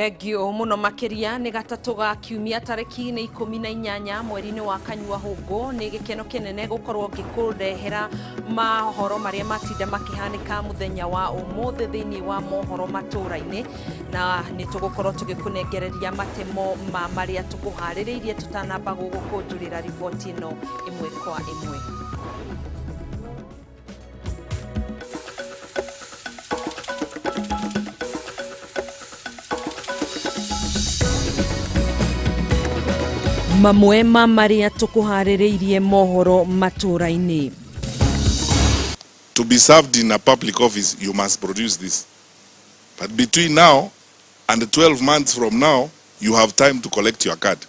Thengio muno makiria ni gatatu ga kiumia tariki ni 18 mweri-ini wa kanyua hungu. Ni gikeno kinene gukorwo ngikurehera mahoro maria matinda makihanika muthenya wa umuthi thiini wa mohoro matura-ini, na ni tugukorwo tugikunengereria matemo ma maria tukuhaririirie tutanamba gugukunjurira riboti ino imwe kwa imwe. Mamwe ma maria tukuhaririirie mohoro matura-ini. To be served in a public office, you must produce this. But between now and 12 months from now, you have time to collect your card.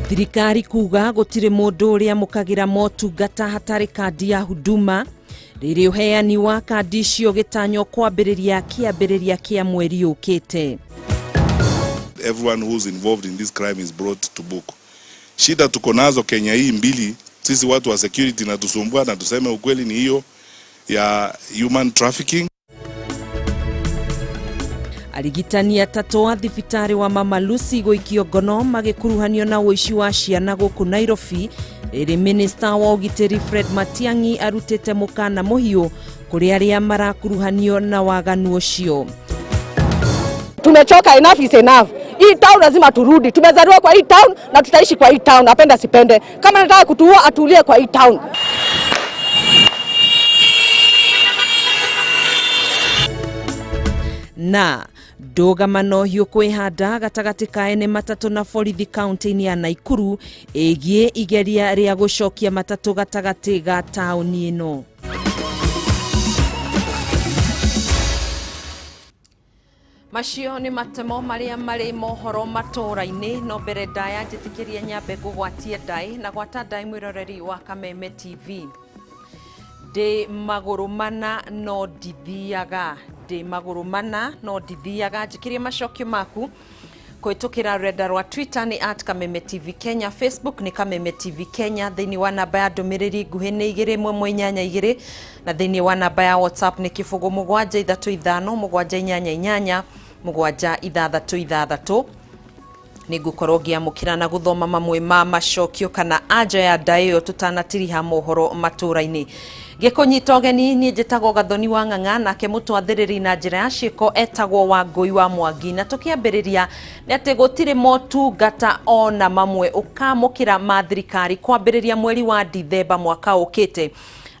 Thirikari kuga gutire mundu uria mukagira motungata hatari kandi ya Huduma. Riri uheani wa kandi icio gitanywo kwambiriria kiambiriria kia mweri ukite. Everyone who's involved in this crime is brought to book. Shida tuko nazo Kenya hii mbili, sisi watu wa security na tusumbua, na tuseme ukweli ni hiyo ya human trafficking. Arigitani atatu a thibitari wa Mama Lucy guikio ngono magikuruhanio na uici wa ciana guku Nairobi. Riri minister wa ugitiri Fred Matiang'i arutite mukana muhiu kuri aria marakuruhanio na waganu ucio. Tumechoka, enough is enough. Hii town lazima turudi. Tumezaliwa kwa hii town na tutaishi kwa hii town, napenda sipende. Kama nataka kutuua atulie kwa hii town. Na ndũgamano hiũ kwĩhanda gatagatĩ ka ene matatũ na borithi kaunti-inĩ ya Nakuru ĩgiĩ igeria rĩa gũcokia matatũ gatagatĩ ga taũni ĩno. Macio nĩ matemo marĩa marĩ mohoro matũra-inĩ. No mbere ndaya njĩtĩkĩrie nyambe ngũgwatie ndaĩ na gwata ndaĩ mwĩroreri wa Kameme TV. Ndĩ magũrũ mana no ndithiaga, ndĩ magũrũ mana no ndithiaga. Njĩkĩrie macokio maku kũhĩtũkĩra rũrenda rwa Twitter ni @Kameme TV Kenya, Facebook ni Kameme TV Kenya, thĩinĩ wa namba ya ndũmĩrĩri nguhĩ nĩ 21882 na thĩinĩ wa namba ya WhatsApp nĩ 0735 788 766. Nĩngũkorwo ngĩamũkĩra na gũthoma mamwe ma macokio kana anja ya ndaĩ ĩyo tũtanatiriha mohoro matũra-inĩ. Gĩkũnyita ũgeni niĩ njĩtagwo Gathoni wa Ng'ang'a, nake mũtwathĩrĩri na njĩra ya ciĩko etagwo Wangũi wa Mwangi. Na tũkĩambĩrĩria nĩ atĩ gũtirĩ motungata ona mamwe ũkamũkĩra ma thirikari kwambĩrĩria mweri wa Dithemba mwaka ũkĩte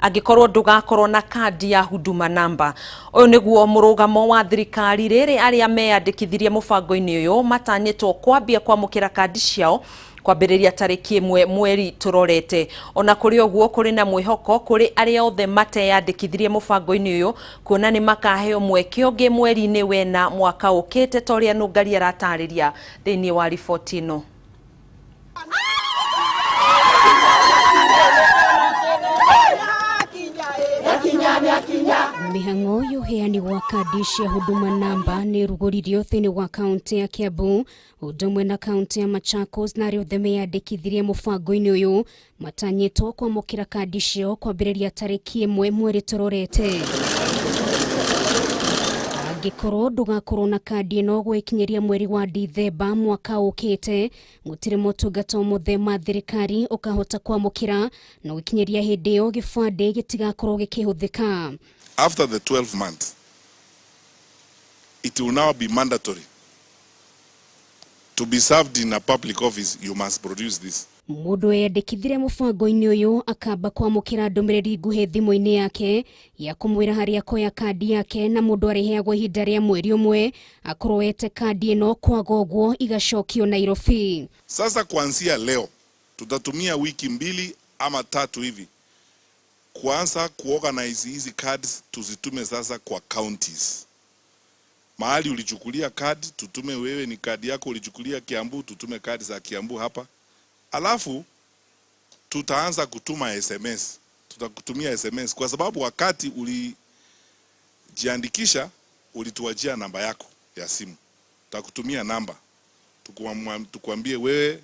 angĩkorwo ndũgakorwo na kandi ya Huduma Number. Ũyũ nĩguo mũrũgamo wa thirikari rĩrĩ arĩa meyandĩkithirie mũbango-inĩ ũyũ matanyĩtwo kwambia kwamũkĩra kandi ciao kwambĩrĩria tarĩki 1 mweri tũrorete. Ona kũrĩ ũguo kũrĩ na mwĩhoko kũrĩ arĩa othe mateyandĩkithirie mũbango-inĩ ũyũ kuona nĩ makaheo mweke ũngĩ mweri-inĩ wena mwaka ũkĩte, ta ũrĩa Nũngari aratarĩria thĩinĩ wa riboti ĩno. Mĩhang'o ya ũheani wa kandi cia Huduma Number nĩ ĩrugũririo thĩinĩ wa kaunti ya Kiambu ũndũ ũmwe na kaunti ya Machakos, na arĩa othe meyandĩkithirie mũbango-inĩ ũyũ matanyĩtwo kwamũkĩra kandi ciao kwambĩrĩria tarĩki 1 mweri tũrorete. Angĩkorwo ndũgakorwo na kandi ĩno gwĩkinyĩria mweri wa Dithemba mwaka ũkĩte, gũtirĩ motungata mothe ma thirikari ũkahota kwamũkĩra, na gwĩkinyĩria hĩndĩ ĩyo gĩbandĩ gĩtigakorwo gĩkĩhũthĩka. After the 12 months, it will now be mandatory. To be served in a public office, you must produce this. Mũndũ eyandĩkithirie mũbango-inĩ ũyũ akamba kwamũkĩra ndũmĩrĩri nguhĩ thimũ-inĩ yake ya kũmwĩra harĩa akoya kandi yake, na mũndũ arĩheagwo ihinda rĩa mweri ũmwe akorwo ete kandi ĩno, kwaga ũguo igacokio Nairobi. Sasa kuanzia leo tutatumia wiki 2 ama 3 hivi kuanza kuorganize hizi cards, tuzitume sasa kwa counties. Mahali ulichukulia card tutume, wewe ni kadi yako ulichukulia Kiambu, tutume kadi za Kiambu hapa. Alafu tutaanza kutuma SMS. Tutakutumia SMS kwa sababu wakati ulijiandikisha ulituachia namba yako ya simu. Tutakutumia namba. Tukuambie wewe,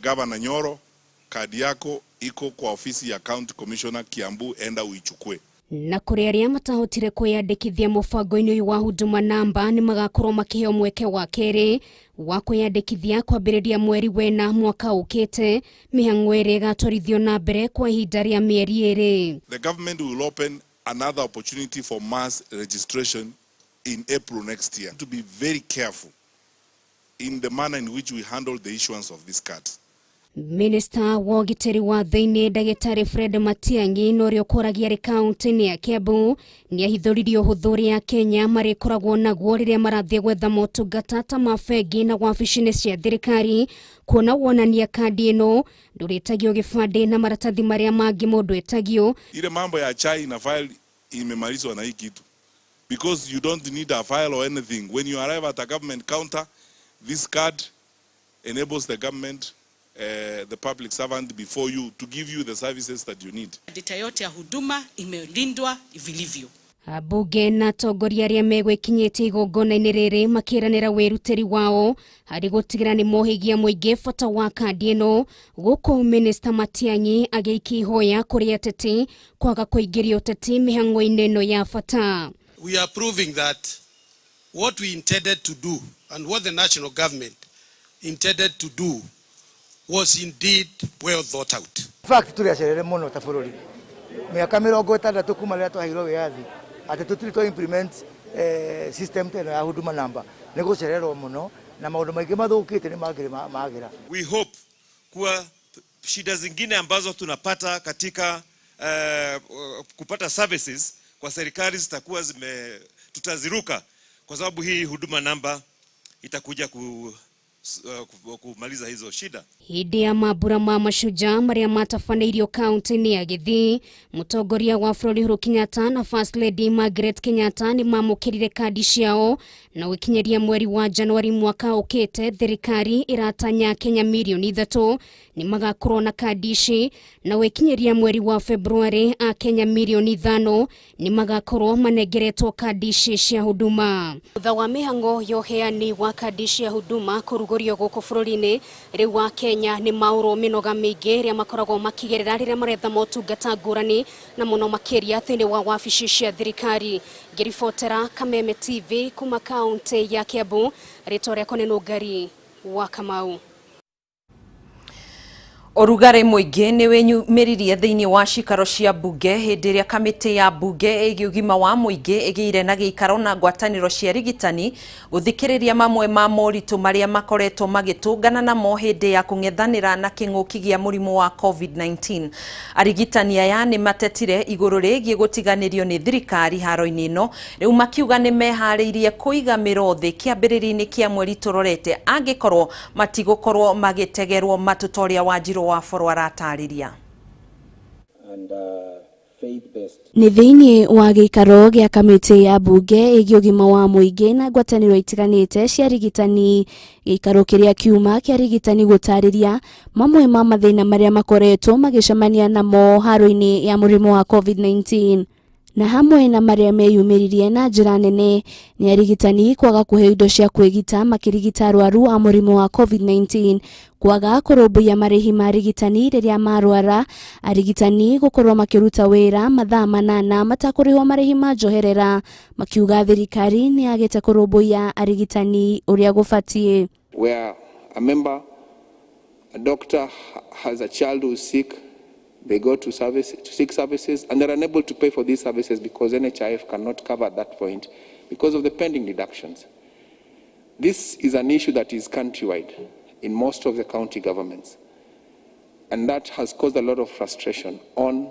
Governor Nyoro, kadi yako iko kwa ofisi ya County Commissioner Kiambu, enda uichukue. Na kũrĩ arĩa matahotire kwĩyandĩkithia mũbango-inĩ ũyũ wa Huduma Namba nĩ magakorwo makĩheo mweke wa kerĩ wa kwĩyandĩkithia kwambĩrĩria mweri wena mwaka ũkĩte. Mĩhang'o ĩrĩa ĩgatwarithio na mbere kwa ihinda rĩa mĩeri 2. The government will open another opportunity for mass registration in April next year. To be very careful in the manner in which we handle the issuance of these cards. Minister wa ũgitĩri wa thĩinĩ ndagĩtarĩ Fred Matiang'i na ũrĩa ũkoragia arĩ kaũntĩ-inĩ ya Kiambu nĩahithũririe ũhũthũ ũrĩa Kenya marĩkoragwo naguo rĩrĩa marathiĩ gwetha motungata ta ma bengi na wabici-inĩ cia thirikari, kuona wonania kandi ĩno ndũrĩtagio gĩbandĩ na maratathi marĩa mangĩ mũndũ etagio. Ile mambo ya chai na file imemalizwa na hii kitu, because you don't need a file or anything. When you arrive at a government counter, this card enables the government, the public servant before you to give you the services that you need. Data yote ya huduma imelindwa vilivyo. Ambunge na atongoria arĩa megwĩkinyĩtie igongona-inĩ rĩrĩ makĩranĩra wĩrutĩri wao harĩ gũtigĩra nĩ mohigia mũingĩ bata wa kandi ĩno, gũkũ Minister Matiang'i agĩikia ihoya kũrĩ ateti kwaga kũingĩria ũteti mĩhang'o-inĩ ĩno ya bata. We are proving that what we intended to do and what the national government intended to do was indeed well thought out. In fact, tũrĩacerere mũno ta bũrũri mĩaka 60 kuma rĩrĩa twaheirwo wĩyathi atĩ tũtirĩ twa implement system teno ya Huduma Namba nĩ gũcererwo mũno na maũndũ maingĩ mathũkĩte nĩ mangĩrĩ magĩra. We hope kuwa shida zingine ambazo tunapata katika kupata services kwa serikali zitakuwa tutaziruka kwa sababu hii Huduma Namba itakuja kumaliza hizo shida. Hĩndĩ ya mambura ma mashujaa marĩa matabanĩirio kaunti-inĩ ya Gĩthii, mũtongoria wa bũrũri Uhuru Kenyatta na First Lady Margaret Kenyatta nĩ mamũkĩrire kandi ciao, na gũkinyĩria mweri wa Januari mwaka ũkĩte thirikari ĩratanya Kenya mirioni 3 nĩ magakorwo na kandi ici, na gũkinyĩria mweri wa Februari a Kenya mirioni 5 nĩ magakorwo manengeretwo kandi ici cia Huduma. Thutha wa mĩhang'o ya ũheani wa kandi cia Huduma kũrugũrio gũkũ bũrũri-inĩ, rĩu wa Kenya nĩ maũrwo mĩnoga mĩingĩ ĩrĩa makoragwo makĩgerera rĩrĩa maretha motungata ngũrani na mũno makĩria thĩinĩ wa wabici cia thirikari. Ngĩribotera Kameme TV kuma kaunti ya Kiambu, rĩtwa rĩakwa nĩ Nũngari wa Kamau. Ũrugarĩ mũingĩ nĩ wĩyumĩririe thĩinĩ wa cikaro cia mbunge hĩndĩ ĩrĩa kamĩtĩ ya mbunge ĩgiĩ ũgima wa mũingĩ ĩgĩire na gĩikaro na ngwatanĩro cia arigitani gũthikĩrĩria mamwe ma moritũ marĩa makoretwo magĩtũngana namo hĩndĩ ya kũng'ethanĩra na kĩng'ũki gĩa mũrimũ wa COVID-19. Arigitani aya nĩ matetire igũrũ rĩgiĩ gũtiganĩrio nĩ thirikari haro-inĩ ĩno, rĩu makiuga nĩ meharĩirie kũiga mĩro thĩ kĩambĩrĩria-inĩ kĩa mweri tũrorete angĩkorwo matigũkorwo magĩtegerwo matũ ta ũrĩa Wanjirũ wa Boro aratarĩria. Nĩ thĩinĩ wa gĩikaro gĩa kamĩtĩ ya mbunge ĩgiĩ ũgima wa mũingĩ na ngwatanĩro itiganĩte cia arigitani, gĩikaro kĩrĩa kiuma kĩa arigitani gũtarĩria mamwe ma mathĩna marĩa makoretwo magĩcemania namo haro-inĩ ya mũrimũ wa COVID-19, na hamwe na marĩa meyumĩririe na njĩra nene nĩ arigitani kwaga kũheo indo cia kwĩgita makĩrigita arwaru a mũrimũ wa COVID-19, kwaga kũrũmbũiya marĩhi ma arigitani rĩrĩa marwara, arigitani gũkorwo makĩruta wĩra mathaa 8 matakũrĩhwo marĩhi ma njoherera, makiuga thirikari nĩ yagĩte kũrũmbũiya arigitani ũrĩa gũbatiĩ. Where a member, a doctor has a child who is sick, they go to seek services, and they're unable to pay for these services because NHIF cannot cover at that point because of the pending deductions. This is an issue that is countrywide in most of the county governments, and that has caused a lot of frustration on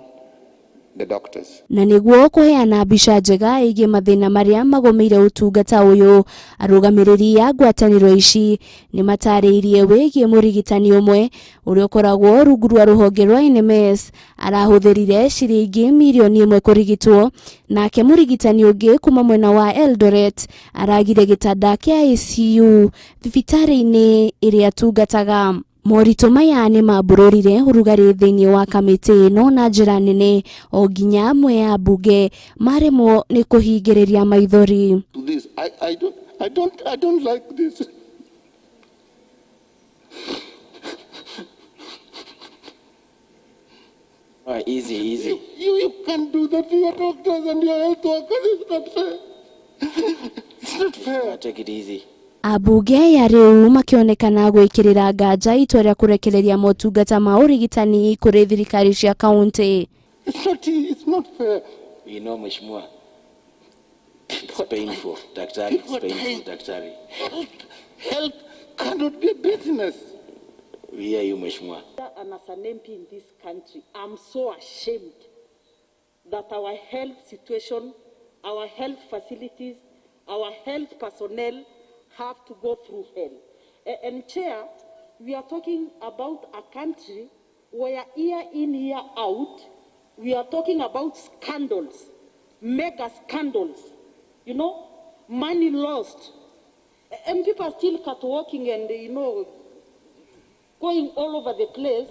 the doctors. Na nĩguo kũheana mbica njega ĩgiĩ mathĩna marĩa magũmĩire ũtungata ũyũ, arũgamĩrĩri a ngwatanĩro ici nĩ matarĩirie wĩgiĩ mũrigitani ũmwe ũrĩa ũkoragwo rungu rwa rũhonge rwa NMS arahũthĩrire ciringi mirioni 1 kũrigitwo, nake mũrigitani ũngĩ kuma mwena wa Eldoret aragire gĩtanda kĩa ICU thibitarĩ-inĩ ĩrĩa atungataga. Moritũ maya nĩ mambũrũrire ũrugarĩ thĩinĩ wa kamĩtĩ ĩno na njĩra nene o nginya amwe a mbunge maremwo nĩ kũhingĩrĩria maithori. I don't like this. Easy, easy. You can't do that to your doctors and your health workers. It's not fair. It's not fair. Take it easy. Ambunge ya rĩu makĩonekana gwĩkĩrĩra nganja itua rĩa kũrekereria motungata ma ũrigitani kũrĩ thirikari cia kaunti. It's not fair. We know, Mheshimiwa. It's painful, Daktari. It's painful, Daktari. Health cannot be a business. We hear you, Mheshimiwa. And as an MP in this country, I'm so ashamed that our health situation, our health facilities, our health personnel have to go through hell. And Chair, we are talking about a country where year in, year out, we are talking about scandals, mega scandals, you know, money lost. And people are still catwalking and, you know, going all over the place,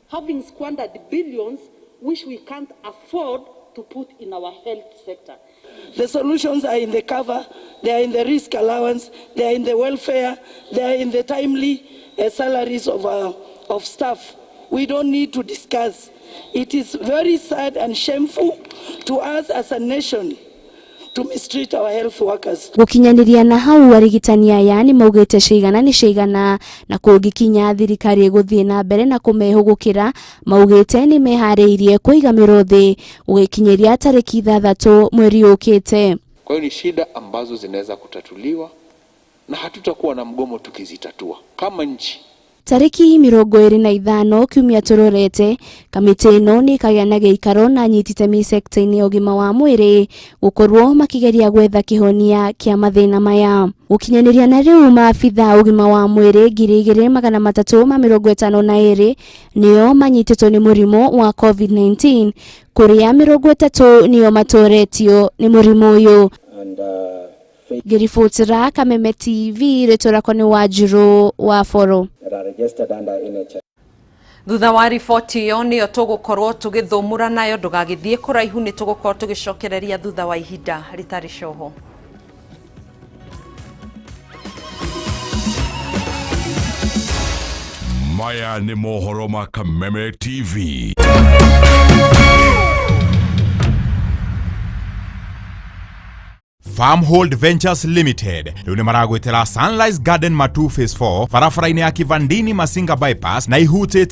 having squandered billions which we can't afford to put in our health sector. The solutions are in the cover, they are in the risk allowance, they are in the welfare, they are in the timely salaries of staff. We don't need to discuss. It is very sad and shameful to us as a nation to mistreat our health workers. Gũkinyanĩria na hau arigitani aya nĩ maugĩte cigana nĩ cigana na kũngĩkinya thirikari ĩgũthiĩ na mbere na kũmehũgũkĩra maugĩte nĩ meharĩirie kũiga mĩro thĩ gũgĩkinyĩria tarĩki 6 mweri ũkĩte. Kwa hiyo ni shida ambazo zinaweza kutatuliwa na hatutakuwa na mgomo tukizitatua kama nchi. Tarĩki 25 kiumia tũrorete kamĩtĩ ĩno nĩ ĩkagĩa na gĩikaro na anyiti itemi sekta-inĩ ya ũgima wa mwĩrĩ gũkorwo makĩgeria gwetha kĩhonia kĩa mathĩna maya. Gũkinyanĩria na rĩu maabitha ũgima wa mwĩrĩ 2352 nĩo manyitĩtwo nĩ mũrimũ wa COVID-19 kũrĩa 30 nĩo matoretio nĩ mũrimũ ũyũ. Ngĩribotera Kameme TV rĩtwa rĩakwa nĩ Wanjirũ wa Boro. Thutha wa riboti ĩyo nĩyo tũgũkorwo tũgĩthũmũra nayo ndũgagĩthiĩ kũraihu nĩ tũgũkorwo tũgĩcokereria thutha wa ihinda rĩtarĩ coho. Maya nĩ mohoro ma Kameme TV. Farmhold Ventures Limited rĩu nĩ maragwĩtĩra Sunrise Garden Matu Phase 4 barabara-inĩ ya Kivandini Masinga Bypass na ihutĩtie